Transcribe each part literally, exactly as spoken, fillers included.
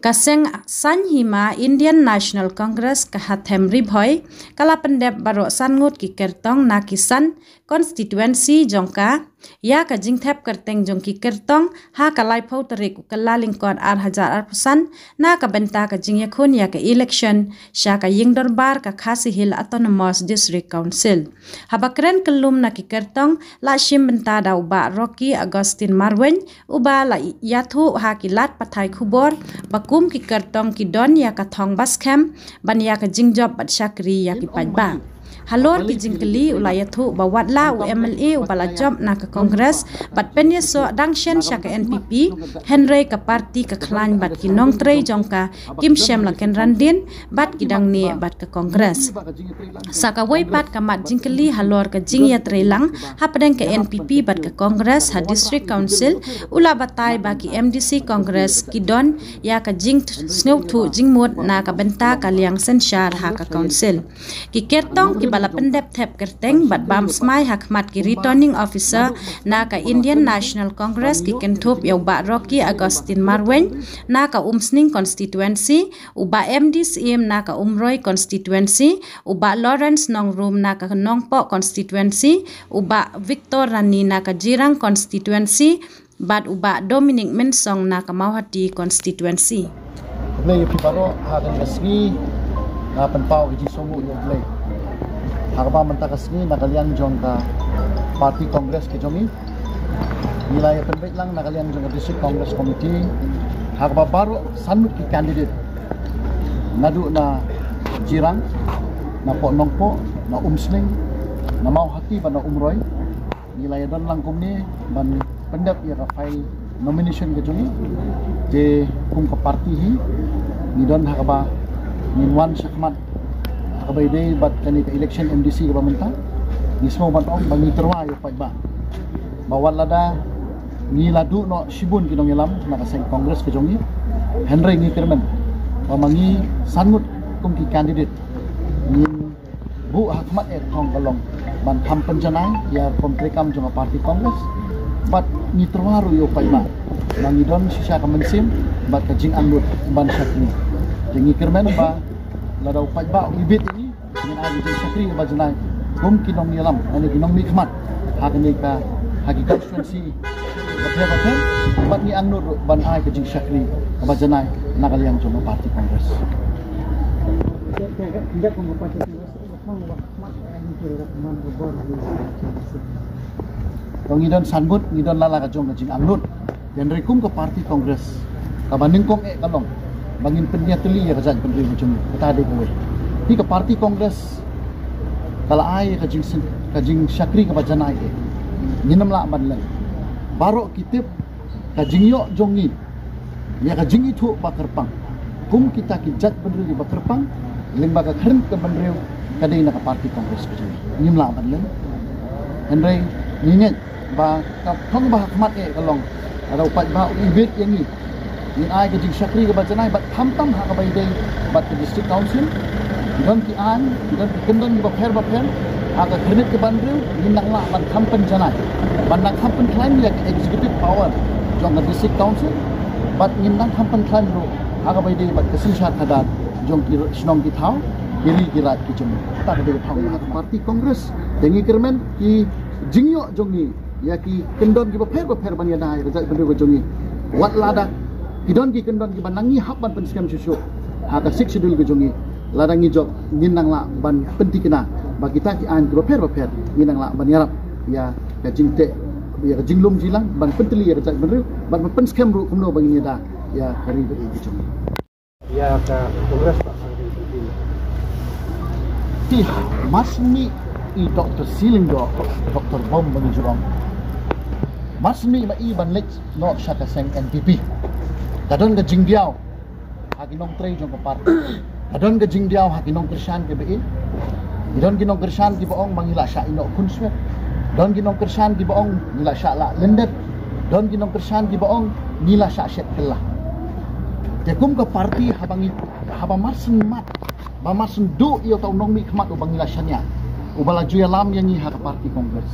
Ka seng saiñ hima Indian National Congress ka ha Them Ri Bhoi ka la pyndep baroh san ngut ki kyrtong na ki san constituency jong ka ïa ka jingthep kyrteng jong ki kyrtong ha ka laiphew tarik u Kyllalyngkot ar hajar arphew san na ka bynta ka jingïakhun ïa ka election sha ka ïingdorbar ka Khasi Hills Autonomous District Council. Haba kren kyllum na ki kyrtong la shim bynta da u Bah Rocky Augustine Marwein, uba la ïathuh ha ki lad pathai khubor ba kum ki kyrtong ki don ïa ka thong ba skhem ban ïa ka jingjop bad shakri ïa ki paidbah. Halor ki jingkylli u la ïathuh ba watla u M L A uba la jop na ka Congress bad pynïasoh dang shen sha ka N P P, hynrei ka party ka khlaiñ bad ki nongtrei jong ka kim shym la kynran dien bad ki dang neh bad ka Congress. Sa kawei pat ka mat jingkylli halor ka jingïatreilang hapdeng ka N P P bad ka Congress ha District Council, u la batai ba ki M D C Congress ki don ïa ka jingsngewthuh jingmut na ka bynta ka liang synshar ha ka Council. Ki kyrtong kiba la pyndep thep kyrteng bad bam smai ha khmat ki Returning Officer na ka Indian National Congress ki kynthup ïa u Bah Rocky Augustine Marwein na ka Umsning Constituency, u Bah M D Syiem na ka Umroi Constituency, u Bah Lawrence Nongrum na ka Nongpoh Constituency, u Bah Victor Rani na ka Jirang Constituency, bad u Bah Dominic Mynsong na ka Mawhati Constituency. Khublei ïa phi baroh ha kane ka sngi, nga pynpaw ka jingsngewnguh ïa U Blei. Ha kaba mynta ka sngi na ka liang jong ka Party Congress ka jong ngi, ngi la ïa pynbeit lang na ka liang jong ka District Congress Committee ha kaba baroh san ngut ki candidate, naduh na Jirang, na Poh Nongpoh, na Umsning, na Mawhati bad na Umroi. Ngi la ïa don lang kumne ban pyndep ïa ka file nomination ka jong ngi. Te kum ka party hi ngi don ha kaba ngin wan shakhmat ha kaba ïadei bad kane ka election M D C kaba mynta. Ngi sngew ban ong ba ngi tyrwa ïa u paidbah ba wat lada ngi la duh noh shibun ki nongïalam na ka seng Congress ka jong ngi, hynrei ngi kyrmen ba ma ngi san ngut kum ki candidate ngin buh ha khmat eh thong ka long ban kham pynjanai ïa ka rukom treikam jong ka party Congress. Bad ngi tyrwa ruh ïa u paidbah ba ngi don shisha ka mynsiem bad ka jingangnud ban shakri. Te ngi kyrmen ba lada u paidbah u ibit ïa ngi, ngin ai ka jingshakri kaba janai kum ki nongïalam, ane ki nongmihkhmat ha kane ka, ha ki constituency bapher bapher. Bad ngi angnud ruh ban ai ka jingshakri kaba janai na ka liang jong ka party Congress. To ngi don san ngut, ngi don la la ka jong ka jingangnud. Hynrei kum ka party Congress, kaba nyngkong eh ka long ba ngin pynïatylli ïa ka jaitbynriew ka jong ngi. Kata dei kawei. Hi ka party Congress ka la ai ka jingshakri kaba janai eh. Ngin ym lah ban len. Baroh ki tip ka jingïoh jong ngi ïa ka jingithuh ba kyrpang kum kita ki jaitbynriew ba kyrpang, lyngba ka khyrnit ka bynriew, ka dei na ka party Congress ka jong ngi. Ngim lah ban len. Hynrei ngi ngeit ba ka thong ba ha khmat eh ka long lada u paidbah u ibit ïa ngi, ngin ai ka jingshakri kaba janai bad khamtam ha kaba ïadei bad ka District Council. Ki don ki aiñ, ki don ki kyndon kiba pher bapher ha ka khyrnit ka bynriew, ngin nang lah ban kham pynjanai, ban nang kham pynkhlaiñ ïa ka executive power jong ka District Council. Bad ngin nang kham pynkhlaiñ ruh ha kaba ïadei bad ka synshar khadar jong ki shnong ki thaw, ki ri ki raid ki jong ngi. Kata ka dei ka thong ka party Congress. Te ngi kyrmen ki jingïoh jong ngi ïa ki kyndon kiba pher bapher ban ïada ïa ka jaitbynriew ka jong ngi. Wat lada ki don ki kyndon kiba nang ngi hap ban pynskhem shuh shuh ha ka Sixth Schedule ka jong ngi, lada ngi jop ngin nang lah ban pyntikna ba kita ki aiñ kiba pher bapher ngin nang lah ban ïarap ïa ka jingteh, ïa ka jinglum jinglang, ban pyntylli ïa ka jaitbynriew, ban pynskhem ruh kumno ba ngin ïada ïa ka ri bad ïa ka jong ngi. Ïa ka Congress ba sa ri. Ti mar syn mih i Doctor Seeing Lyngdoh, Doctor Bom ba ngi ju ong, mar syn mih ma i ban leit noh sha ka seng N P P, ka don ka jingdiaw ha ki nongtrei jong ka party. Ka don ka jingdiaw ha ki nongkyrshan kiba ïeit. Ki don ki nongkyrshan kiba ong ba ngi la shah ïeh noh khunswet. Don ki nongkyrshan kiba ong ngi la shah lah lyndet. Don ki nongkyrshan kiba ong ngi la shah shet kylla. Te kum ka party haba ngi, haba mar syn mat, ba mar syn duh ïa uta u nongmihkhmat uba ngi la shaniah, uba la ju ïalam ïa ngi ha ka party Congress,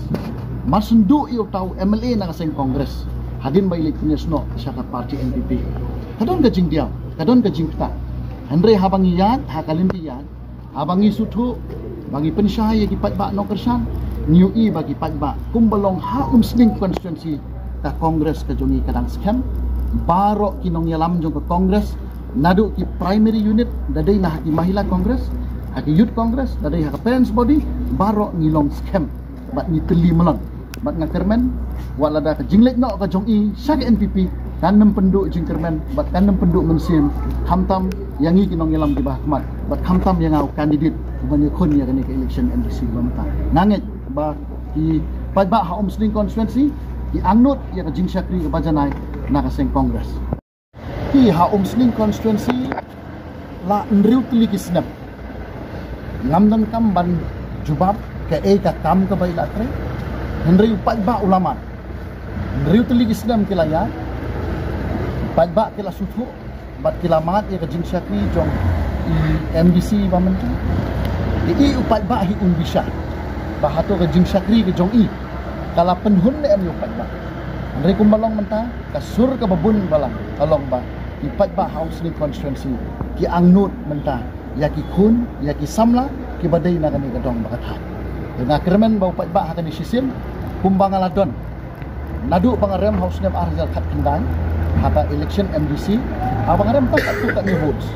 mar syn duh ïa uta u M L A na ka seng Congress hadien ba i leit pynïasnoh sha ka party N P P, ka don ka jingdiaw. Ka don ka jingktah. Hynrei haba ngi ïaid ha ka lynti ïaid, haba ngi sngewthuh, ba ngi pynshai ïa ki paidbah nongkyrshan, ngi ïohi ba ki paidbah kumba long ha Umsning constituency, ka Congress ka jong ngi ka dang skhem. Baroh ki nongïalam jong ka Congress, naduh ki primary unit, da dei na ha ki Mahila Congress, ha ki Youth Congress, da dei ha ka Parents Body, baroh ngi long skhem bad ngi tylli mlien. Bad nga kyrmen, wat lada ka jingleit noh ka jong i sha ka N P P kan nym pynduh jingkyrmen bad kan nym pynduh mynsiem, khamtam ïa ngi ki nongïalam kiba ha khmat bad khamtam ïa nga u candidate uban ïakhun ïa kane ka election M D C ba mynta. Nga ngeit ba ki paidbah ha Umsning constituency ki angnud ïa ka jingshakri kaba janai na ka seng Congress. Ki ha Umsning constituency la hynriew tylli ki snem. Ngam donkam ban jubab kaei ka kam kaba i la trei. Hynrei u paidbah u la mad. Hynriew tylli ki snem ki la ïaid. Paidbah ki la sngewthuh bad ki la mad ïa ka jingshakri jong i M D C ba mynta. I u paidbah hi un bishar ba hato ka jingshakri ka jong i ka la pynhun ne em ïa u paidbah. Hynrei kumba long mynta, ka sur kaba bun ba la ka long ba i paidbah ha Umsning constituency ki angnud mynta ïa ki khun, ïa ki samla kiba dei na kane ka dong bad ka thaiñ. Te nga kyrmen ba u paidbah ha kane shisien, kumba nga la don naduh ba nga rem ha u snem ar hajar khatkhyndai ha ka election M D C, haba nga rem tang katto katne votes.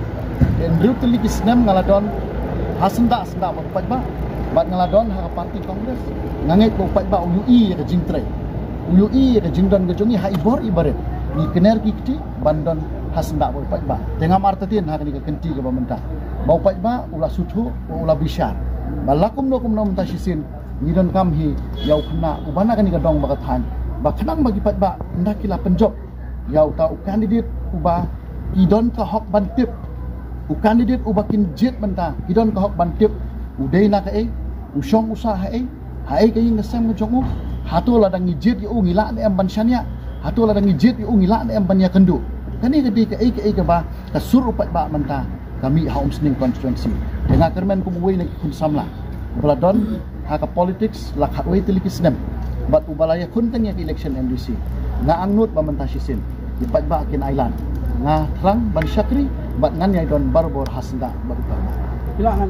Te hynriew tylli ki snem nga la don ha syndah syndah bad u paidbah, bad nga la don ha ka party Congress. Nga ngeit ba u paidbah u ïohi ïa ka jingtrei, u ïohi ïa ka jingdon ka jong ngi ha i bor i barit. Ngi kner ki kti ban don ha syndah bad u paidbah. Te ngam artatien ha kane ka kynti kaba mynta ba u paidbah u la sngewthuh, u la bishar ba la kumno kumno mynta shisien ngi donkam hi ïa u khynnah uba na kane ka dong bad ka thaiñ, ba khnang ba ki paidbah ynda ki la pynjop ïa uta u candidate uba ki don ka hok ban tip, u candidate uba kin jied mynta ki don ka hok ban tip u dei na kaei, u shong u sah haei, haei ka ïing ka sem ka jong u. Hato lada ngi jied ïa u ngi lah ne em ban shaniah? Hato lada ngi jied ïa u ngi lah ne em ban ïakynduh? Kane ka dei kaei kaei kaba ka sur u paidbah mynta ka mih ha Umsning constituency. Te nga kyrmen kum uwei na ki khun samla uba la don ha ka politics la khatwei tylli ki snem bad uba la ïakhun tang ïa ka election M D C. Nga angnud ba mynta shisien ki paidbah kin ailad. Nga thrang ban shakri bad ngan ïai don barabor ha syndah bad u paidbah.